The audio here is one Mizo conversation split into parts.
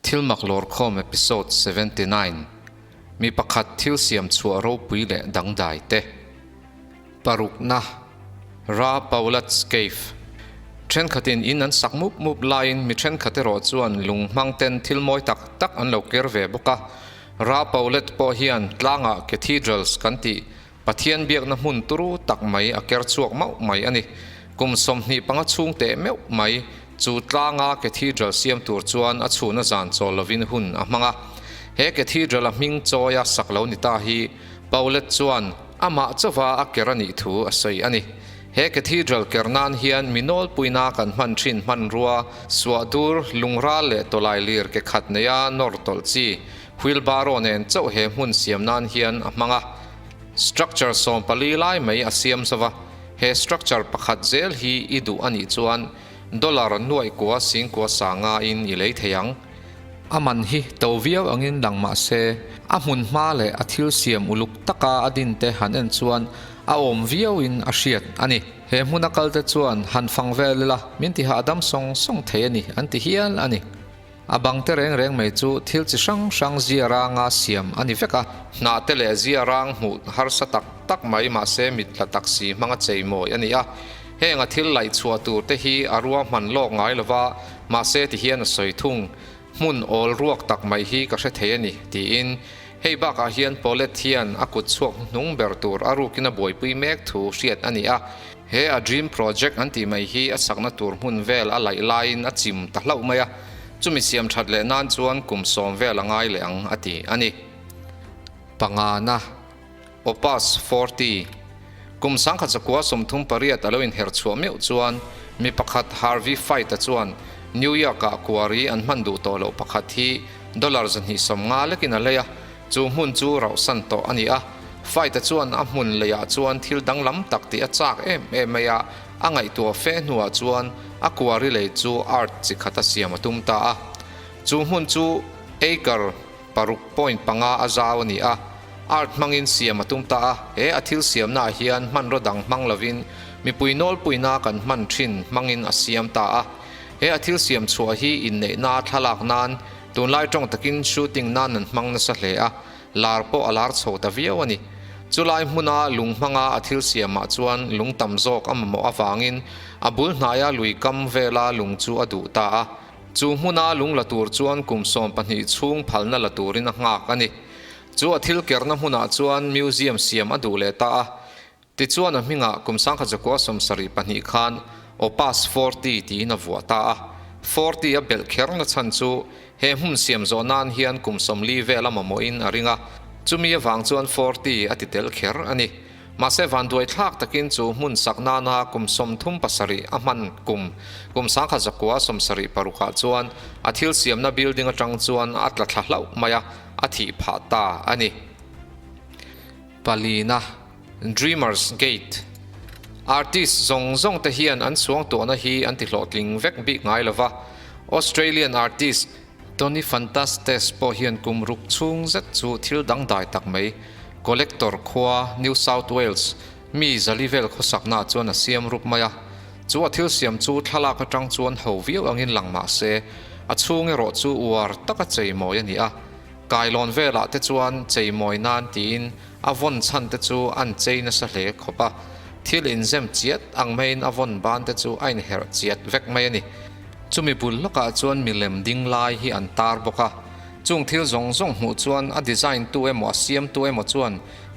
Thilmak Lawrkhawm Episode 79, Mi pakhat thil siam chhuah ropui leh dangdai te. Parukna, Ra Paulat's Cave. Thenkhatin in an sak mup mup laiin mi thenkhat erawh chuan lung hmang ten thil mawi tak tak an lo ker ve bawk a. Ra Paulet pawh hian tlangah Cathedrals kan tih Pathian biakna hmun turu tak mai a ker chhuak mauh mai a ni. Kum 25 chhung teh meuh mai chu tlanga Cathedral siam tur chuan a chhuna zan chawl lovin hun a hmang a. He Cathedral a hming chawia sak lo ni ta hi Paulet chuan amah chauva a ker a nih thu a sawi a ni. He Cathedral ker nan hian mi nawlpuina kan hman thin hmanrua, suahdur, lungral leh tawlai lir ke khat neia nawr tawlh chi, wheelbarrow nen chauh he hmun siam nan hian a hmang a. Structure 14 lai mai a siam zova, he structure pakhat zel hi i duh a nih chuan dollar nuaih kua singkua sanga in i lei thei ang. A man hi to viau angin lang mah se, a hmun hma leh a thil siam uluk taka a din te han en chuan a awm viauin a hriat a ni. He hmuna kal te chuan han fang vel ila min ti hahdam sawng sawng thei a ni an ti hial a ni. A bang te reng reng mai chu thil chi hrang hrang zia ranga siam a ni vek a. Hnah te leh zia rang hmuh harsa tak tak mai mahse mit tla tak si hmanga chei mawi a ni a. Heng a thil laih chhuah tur te hi a ruahman lawk ngai lova, mahse ti hian a sawi thung. Hmun awl ruak tak mai hi ka hre thei a ni, tiin. Hei bakah hian Paulette hian a kut chhuak hnuhnung ber tur a rukin a buaipui mek thu hriat a ni a. He a dream project an tih mai hi a sakna tur hmun vel a laih laiin a chim ta hlauh mai a, chumi siam that leh nan chuan kum 10 vel a ngai leh ang a ti a ni. Pangana. Opus 40. Kum 1938 a lo inher chhuah meuh chuan mi pakhat Harvey Fight-a chuan New York-ah kuari an hman duh tawh loh pakhat hi dollar 250 lekin a lei a, chu hmun chu rauhsan tawh a ni a. Fight-a chuan a hmun leiah chuan thil danglam tak tih a chak em em mai a, a ngaihtuah fe hnuah chuan a kuari lei chu art chi khata siam a tum ta a. Chu hmun chu acre 6.5 a zau a ni a. Art hmangin siam a tum ta a, he a thil siamnaah hian hmanraw dang hmang lovin mipui nawlpuina kan hman thin hmangin a siam ta a. He a thil siam chhuah hi inneihna thlalak nan, tunlai tawng takin shooting nan an hmang nasa hle a, lar pawh a lar chho ta viau a ni. Chulai hmuna lung hmanga a thil siamah chuan lung tam zawk a mamawh avangin a bul hnaia lui kam vela lung chu a duh ta a. Chu hmuna lung la tur chuan kum 12 chhung phalna la turin a nghak a ni. Chu a thil kerna hmunah chuan museum siam a duh leh ta a. Tichuan a hmingah kum 1972 khan Opus 40 tiin a vuah ta a. 40 a belh kherna chhan chu he hmun siam zawh nan hian kum 40 vel a mamawhin a ring a, chumi avang chuan 40 a ti tel kher a ni. Mahse vanduai thlak takin chu hmun sak nana kum 37 a hman kum kum 1976ah chuan a thil siamna building atang chuan a tla thla hlauh mai a. A thih phah ta a ni. Palina, Dreamers Gate. Artist zawng zawng te hian an suangtuahna hi an ti hlawhtling vek bik ngai lova. Australian artist Tony Fantastes pawh hian kum ruk chhung zet chu thil dangdai tak mai Collector khua New South Wales mi zali vel khawsaknaah chuan a siam rup mai a. Chu a thil siam chu thlalak atang chuan ho viau angin lang mah se, a chhung erawh chu uar taka cheimawi a ni a. Kailawn velah te chuan cheimawi nan tiin a vawn chhan te chu an chei nasa hle khawp a. Thil inzem chiat ang maiin a vawn ban te chu a inherh chiat vek mai a ni. Chumi bul lawkah chuan milem ding lai hi an tar bawk a. Chung thil zawng zawng hmuh chuan a design tu emaw a siam tu emaw chuan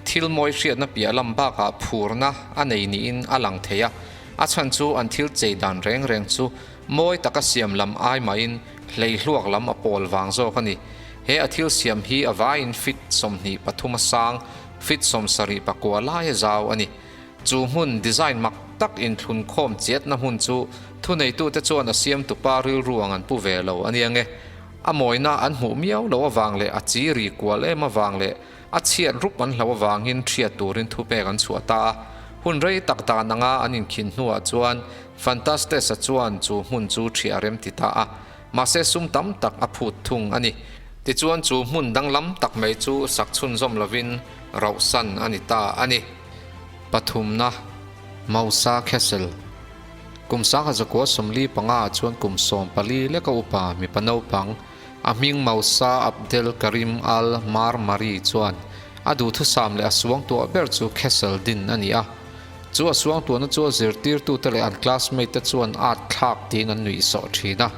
thil mawi hriatna piah lam bakah phurna a nei niin a lang thei a. A chhan chu an thil chei dan reng reng chu mawi taka siam lam ai mahin hlei hluak lam a pawl vang zawk a ni. He a thil siam hi a vaiin feet 23 a sang, feet 79 lai a zau a ni. Chu hmun design mak tak inthlun khawm chiatna hmun chu thuneitute chuan a siam tupa rilru ang an pu ve lo a nia nge. A mawina an hmuh miau loh avang leh a chi ri kual em avang leh A chhiat rup an hlo avangin thiat turin thupek an chhuah ta a. Hun rei tak dan anga an inkhin hnuah chuan Fantastes-a chuan chu hmun chu thiah rem ti ta a. Mahse sum tam tak a phut thung a ni. Tichuan chu hmun danglam tak mai chu sak chhunzawm lovin rauhsan a ni ta a ni. Pathumna, Mausa Castle. Kum 1945 ah chuan kum 14 leka upa mipa naupang. A hming Moussa Abdel Karim Al Marmari chuan a duhthusam leh a suangtuah ber chu Castle din a ni a. Chu a suangtuahna chu a zirtirtute leh an classmate te chuan at thlak tiin an nuih sawh thin a.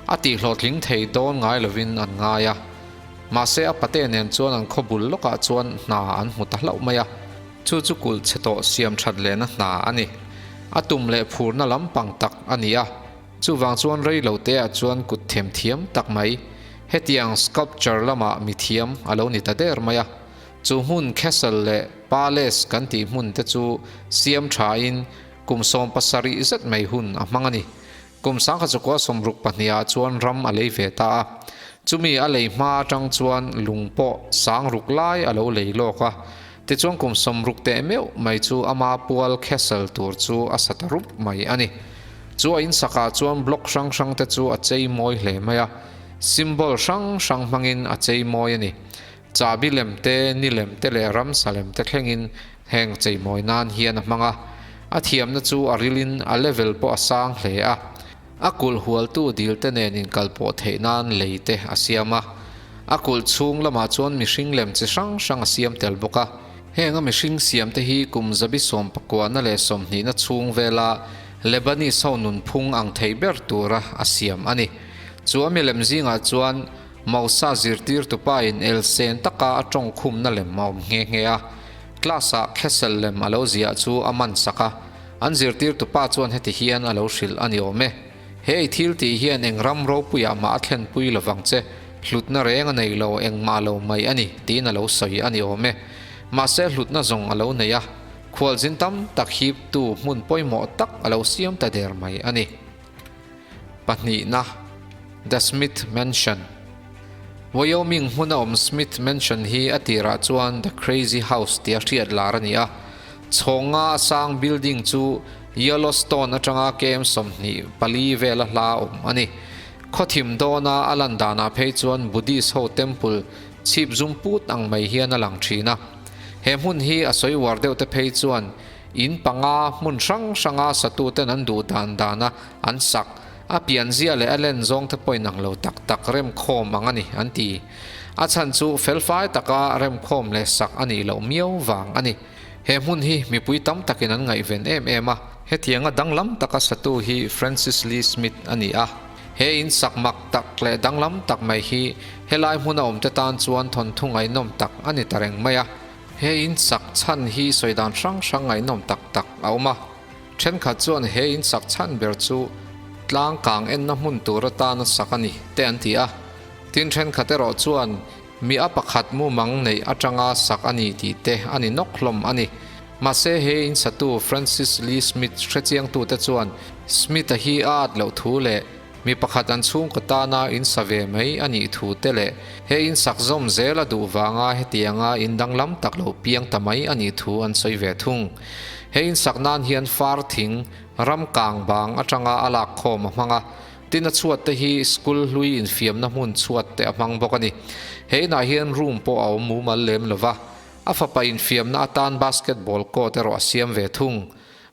A tihhlawhtling thei dawn ngai lovin an ngai a. Mahse a pate nen chuan an khaw bul lawkah chuan hna an hmu ta hlauh mai a. Chu chu kulh chhe tawh siam that lehna hna a ni. A tum leh phurna lampang tak a ni a. Chuvang chuan rei lo te ah chuan kut them thiam tak mai, hetiang sculpture lamah mi thiam a lo ni ta der mai a. Chu hmun castle leh palace kan tih hmun te chu siam tha in kum 70 zet mai hun a hmang a ni. Kum 1962 ah chuan ram a lei ve ta a. Chumi a lei hma atang chuan lung pawh sang ruk lai a lo lei lawk a. Tichuan kum 60 teh meuh mai chu ama pual castle tur chu a sa ta rup mai a ni. Chu a insakah chuan block hrang hrang te chu a chei mawi hle mai a, symbol hrang hrang hmangin a chei mawi a ni. Chahbi lem te, ni lem te leh ramsa lem te thlengin heng chei mawi nan hian a hmang a. A thiamna chu a rilin a level pawh a sang hle a. A kulh hualtu dil te nen inkalpawh theih nan lei te a siam a. A kulh chhung lamah chuan mihring lem chi hrang hrang a siam tel bawk a. Heng a mihring siam te hi kum zabi sawmpakuahna leh sawmhnihna chhung vela Lebanese ho nunphung ang thei ber tura a siam a ni. Chu a milem zingah chuan Mausa zirtirtupa in elsen taka a tawngkhumna lem a awm nghe nghe a. Class-ah Khesel lem a lo ziah chu a man sak a, an zirtirtupa chuan heti hian a lo hrilh a ni awm e. He i thil tih hian eng ram ropuiah mah a thlenpui lovang che, hlutna reng a nei lo, engmah lo mai a ni, tiin a lo sawi a ni awm e. Mahse hlutna zawng a lo nei a, khualzin tam tak hiptu hmun pawimawh tak a lo siam ta der mai a ni. Pahnihna, The Smith Mansion. Wyoming hmuna awm Smith Mansion hi a tirah chuan The Crazy House tia hriat lar a ni a. Chhawnga a sang building chu Yellowstone atanga km 24 vela hla awm a ni. Khawthim dawna a lan danah phei chuan Buddhist ho temple chhip zum put ang mai hian a lang thin a. He hmun hi a sawi uar deuh te phei chuan in panga hmun hrang hranga satuten an duh dan dana an sak, a pianzia leh a len zawng te pawhin ang lo tak tak remkhawm ang a ni an ti. A chhan chu felfai taka remkhawm leh sak a nih loh miau vang a ni. He hmun hi mipui tam takin an ngaihven em em a. Hetianga danglam taka satu hi Francis Lee Smith a ni a. He in sak mak tak leh danglam tak mai hi helai hmuna awmte tan chuan thawnthu ngaihnawm tak a ni ta reng mai a. He in sak chhan hi sawi dan hrang hrang ngaihnawm tak tak a awm a. Thenkhat chuan he in sak chhan ber chu tlang kang enna hmun tur atana sak a ni te an ti a. Tin thenkhat erawh chuan mi a pakhat mumang neih atanga sak a ni tih te a ni nawk hlawm a ni. Mahse he in satu Francis Lee Smith hrechiangtute chuan Smith-a hi a at loh thu leh mi pakhat an chhungkaw tana in sa ve mai a nih thu te leh he in sak zawm zel a duh vanga hetianga in danglam tak lo piang ta mai a nih thu an sawi ve thung. He in sak nan hian far thing ram kang bang atanga a lak khawm a hmang a. Tin a chhuat te hi school hlui infiamna hmun chhuat te a hmang bawk a ni. He inah hian room pawh a awm mumal lem lo va, a fapa infiamna atan basketball court erawh a siam ve thung.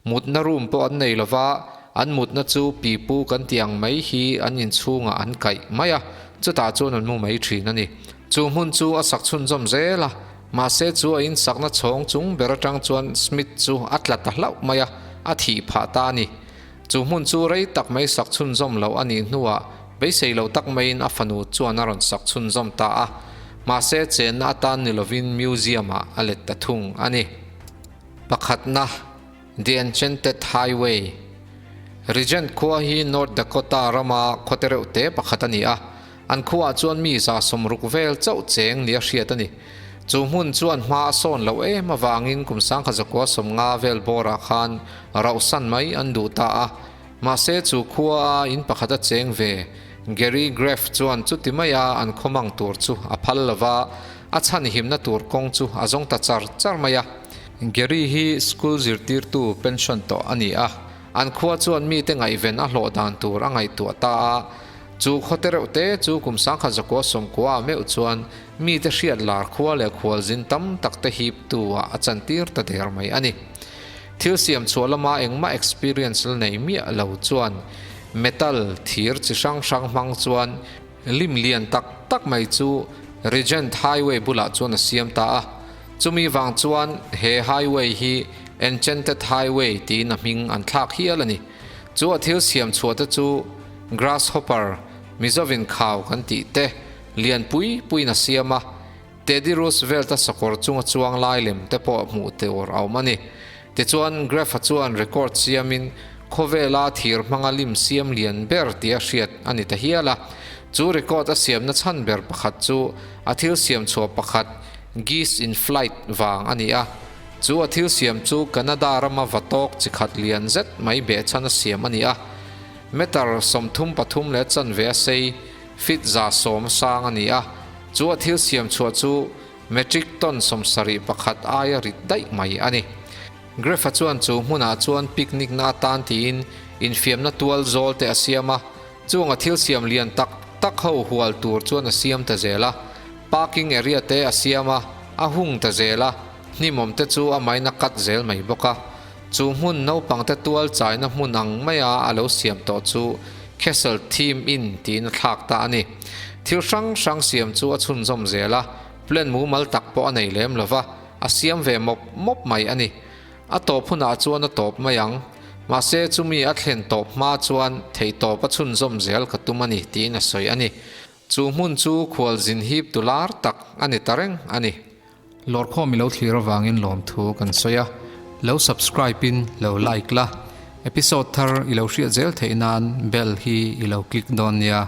Mutna room pawh an nei lo va, an mutna chu pipu kan tih ang mai hi an inchhungah an kaih mai a, chutah chuan an mu mai thin a ni. Chu hmun chu a sak chhunzawm zel a, mahse chu a insakna chhawng chung ber atang chuan Smith chu a tla ta hlauh mai a, a thih phah ta a ni. Chu hmun chu rei tak mai sak chhunzawm loh a nih hnuah beisei lo tak maiin a fanu chuan a rawn sak chhunzawm ta a, mahse chenna atan ni lovin museum-ah a let ta thung a ni. Pakhatna, The Enchanted Highway. Regent khua hi North Dakota rama khawte reuh te pakhat a ni a, An khuaah chuan mi 60 vel chauh cheng nia hriat a ni. Chu hmun chuan hma a sawn loh em avangin kum 1950 vel bawrah khan rauhsan mai an duh ta a. Mahse chu khua a in pakhat a cheng ve Gary Graff chuan chuti maia an khawmang tur chu a phal lo va, a chhan himna tur kawng chu a zawng ta char char mai a. Gary hi school zirtirtu pension tawh a ni a, an khua chuan mite ngaihven a hlawh dan tur a ngaihtuah ta a. Chu khawte reuh te chu kum 1990 ah meuh chuan mite hriat lar khua leh khualzin tam tak te hip tu ah a chantir ta der mai a ni. Thil siam chhuah lama engmah experience la nei miah lo chuan metal thir chi hrang hrang hmang chuan. Lim lian tak tak mai chu Regent Highway bulah chuan a siam ta a. Chumi vang chuan he highway hi Enchanted Highway tiin a hming an thlak hial a ni. Chu a thil siam chhuah te chu Grasshopper, Mizovin khau kan tih te, lian pui puiin a siam a. Teddy Roosevelt-a sakawr chunga chuang lai lem te pawh hmuh tur a awm a ni. Tichuan, Graff-a chuan record siamin khawvela thir hmanga lim siam lian ber tia hriat a ni ta hial a. Chu record a siamna chhan ber pakhat chu a thil siam chhuah pakhat Geese in Flight vang a ni a. Chu a thil siam chu Canada rama vatawk chi khat lian zet mai behchhan a siam a ni a. Meter 33 leh chanve a sei, feet 110 sang a ni a. Chu a thil siam chhuah chu metric ton 71 aia rit daih mai a ni. Greff-a chuan chu hmunah chuan picnic na atan tiin infiamna tual zawl te a siam a, chung a thil siam lian tak tak ho hual tur chuan a siam ta zel a. Parking area te a siam a, a hung ta zel a, hnimawm te chu a main a cut zel mai bawk a. Chu hmun naupangte tual chaina hmun ang maia a lo siam tawh chu Castle Theme Inn tiin a thlak ta a ni. Thil hrang hrang siam chu a chhunzawm zel a, plan mumal tak pawh a nei lem lo va, a siam ve mawp mawp mai a ni. A tawp hunah chuan a tawp mai ang. Mahse chumi a thlen tawp hma chuan theihtawp a chhunzawm zel ka tum a ni tiin a sawi a ni. Chu hmun chu khualzin hip tu lar tak a ni ta reng a ni. Lawrkhawm i lo thlir avangin lawmthu kan sawi a, lo subscribe in lo like la, episode thar i lo hriat zel theih nan bell hi i lo click dawn nia.